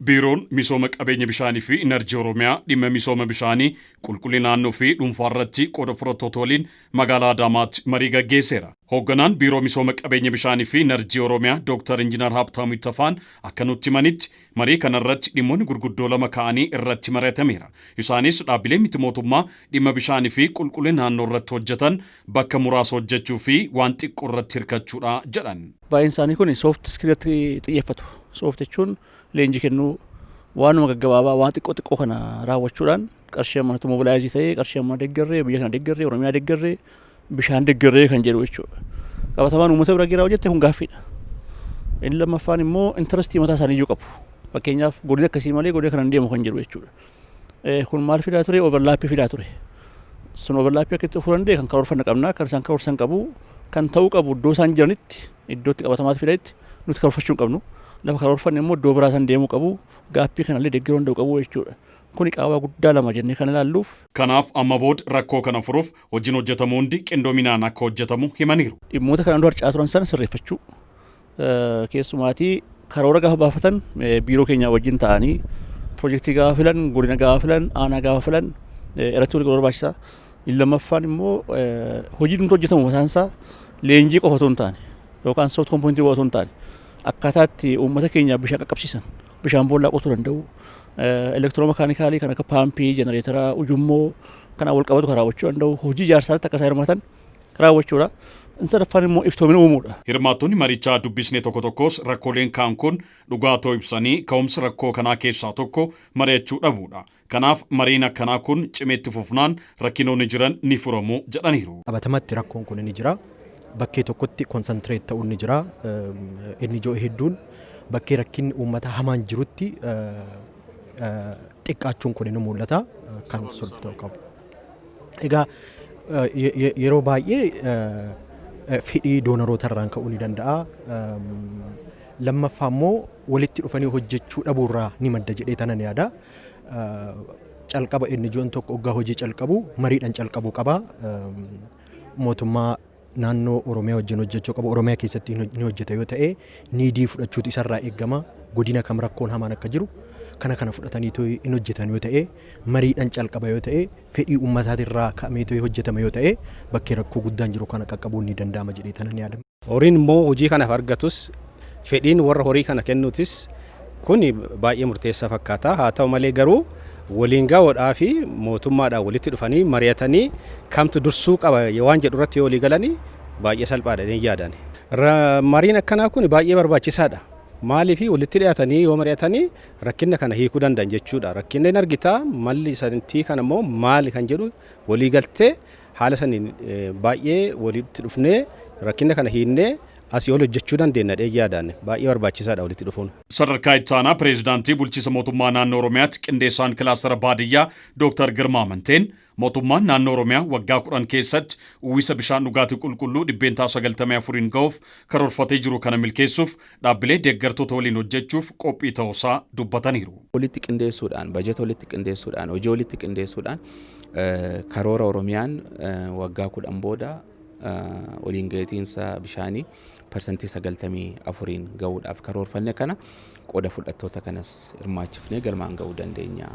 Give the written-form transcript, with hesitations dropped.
Biiroon Misooma Qabeenya Bishaanii fi Inerjii Oromiyaa dhimma misooma bishaanii, qulqullina naannoo fi dhuunfaa irratti qooda fudhattoota waliin magaalaa Adaamaatti marii gaggeesseera. Hoogganaan Biiroo Misooma Qabeenya Bishaanii fi Inerjii Oromiyaa Dr. Injiinar Habtaamuu Ittafaan akka nutti himanitti, marii kana irratti dhimmoonni gurguddoo lama ka'anii irratti mari'atameera. Isaanis dhaabbilee miti mootummaa dhimma bishaanii fi qulqullina naannoo irratti hojjetan bakka muraasa hojjechuu fi waan xiqqoo irratti hirkachuudha jedhan. Baay'een isaanii kun soft skillatti xiyyeeffatu. Soft jechuun leenjii kennuu, waanuma gaggabaabaa, waan xiqqoo xiqqoo kana raawwachuudhaan qarshii ammanatu mobilize ta'ee, qarshii ammana deeggarree, biyya kana deeggarree, Oromiyaa deeggarree, bishaan deeggarree kan jedhu jechuudha. Qabatamaan uummata bira giraa hojjette kun gaaffiidha. Inni lammaffaan immoo interest mataa isaanii iyyuu qabu. Fakkeenyaaf, godina akkasii malee godina kana hin deemu kan jedhu jechuudha. Kun maal fidaa ture? Overlap fidaa ture. Sun overlap akka itti dhufuu danda'e, kan karoorfanna qabna, kan isaan karoorsan qabu, kan ta'uu qabu iddoo isaan jiranitti, iddootti qabatamaatti fidanitti nuti karoorfachuu hin qabnu. Lafa karoorfanne immoo iddoo biraa isaan deemuu qabu, gaaffii kanallee deeggaruu danda'u qabu jechuudha. Kuni qaawwaa guddaa lama jennee kan ilaalluuf. Kanaaf amma booda rakkoo kana furuuf hojiin hojjetamu hundi qindoominaan akka hojjetamu himaniiru. Dhimmoota kanaan dura harca'aa turan sana sirreeffachuu, keessumaatii karoora gaafa baafatan biiroo keenya wajjin ta'anii, piroojeektii gaafa filan, godina gaafa filan, aanaa gaafa filan irratti walii barbaachisaa. Inni lammaffaan immoo hojii nuti hojjetamu mataan isaa leenjii qofa otoo hin taane yookaan soft component qofa otoo hin taane, akkaataa itti uummata keenya bishaan qaqqabsiisan, bishaan boollaa qotuu danda'u, electromechanical kan akka paampii, jenereetara, ujummoo kanaan wal qabatu kan raawwachuu danda'u, hojii ijaarsaatti akka isaan hirmaatan raawwachuudha. Inni sadaffaan immoo iftoomina uumuudha. Hirmaattonni marichaa dubbisne tokko tokkos rakkooleen kaan kun dhugaa ta'uu ibsanii, ka'umsi rakkoo kanaa keessaa tokko mari'achuu dhabuudha. Kanaaf mariin akkanaa kun cimeetti fufnaan rakkinoonni jiran ni furamu jedhaniiru. Qabatamatti rakkoon kun ni jira. Bakkee tokkotti concentrate ta'uun ni jira. Inni ijoo hedduun bakkee rakkinni uummataa hamaan jirutti xiqqaachuun kun ni mul'ata. Kan solve ta'uu qabu. Egaa yeroo baay'ee fedhii doonoroota irraan ka'uu ni danda'a. Lammaffaa immoo walitti dhufanii hojjechuu dhabuurraa ni madda jedhee tanan yaada. Calqaba NGO'n tokko hoggaa hojii calqabu mariidhaan calqabuu qaba. Mootummaa naannoo Oromiyaa wajjin hojjechuu qabu. Oromiyaa keessatti ni hojjeta yoo ta'e, need fudhachuutu isarraa eegama. Godina kam rakkoon hamaan akka jiru kana kana fudhatanii hin hojjetan yoo ta'e, mariidhaan calqaba yoo ta'e, fedhii uummataatirraa ka'amee hojjetama yoo ta'e, bakkee rakkoo guddaan jiru kana qaqqabuun ni danda'ama jedhee tanan yaada. Horiin immoo hojii kanaaf argatus, fedhiin warra horii kana kennuutis kun baay'ee murteessaa fakkaata. Haa ta'u malee garuu waliin gahuudhaa fi mootummaadhaan walitti dhufanii mari'atanii kamtu dursuu qaba waan jedhu irratti yoo walii galanii baay'ee salphaadha jedheen yaadan. Mariin akkanaa kun baay'ee barbaachisaadha. Maaliif, walitti dhiyaatanii yoo mari'atanii rakkina kana hiikuu danda'an jechuudha. Rakkinni hin argitaa, malli santii kana immoo maali kan jedhu walii galtee haala saniin baay'ee walitti dhufnee rakkina kana hiiknee asii ol hojjechuu dandeenya jedhee yaadaan baay'ee barbaachisaadha walitti dhufuun. Sadarkaa ittaanaa pireezidaantii bulchiinsa mootummaa naannoo Oromiyaatti qindeessaan kilaastara baadiyyaa Dooktar Girmaa Amanteen, mootummaan naannoo Oromiyaa waggaa 10 keessatti uwwisa bishaan dhugaatii qulqulluu 94% ga'uuf karoorfatee jiru kana milkeessuuf dhaabbilee deeggartoota waliin hojjechuuf qophii ta'uusaa dubbataniiru. Walitti qindeessuudhaan, bajeta walitti qindeessuudhaan, hojii walitti qindeessuudhaan, karoora Oromiyaan waggaa 10 booda waliin gahiinsa bishaanii 94% gahuudhaaf karoorfanne kana qooda fudhattoota kanas hirmaachifnee galmaan gahuu dandeenya.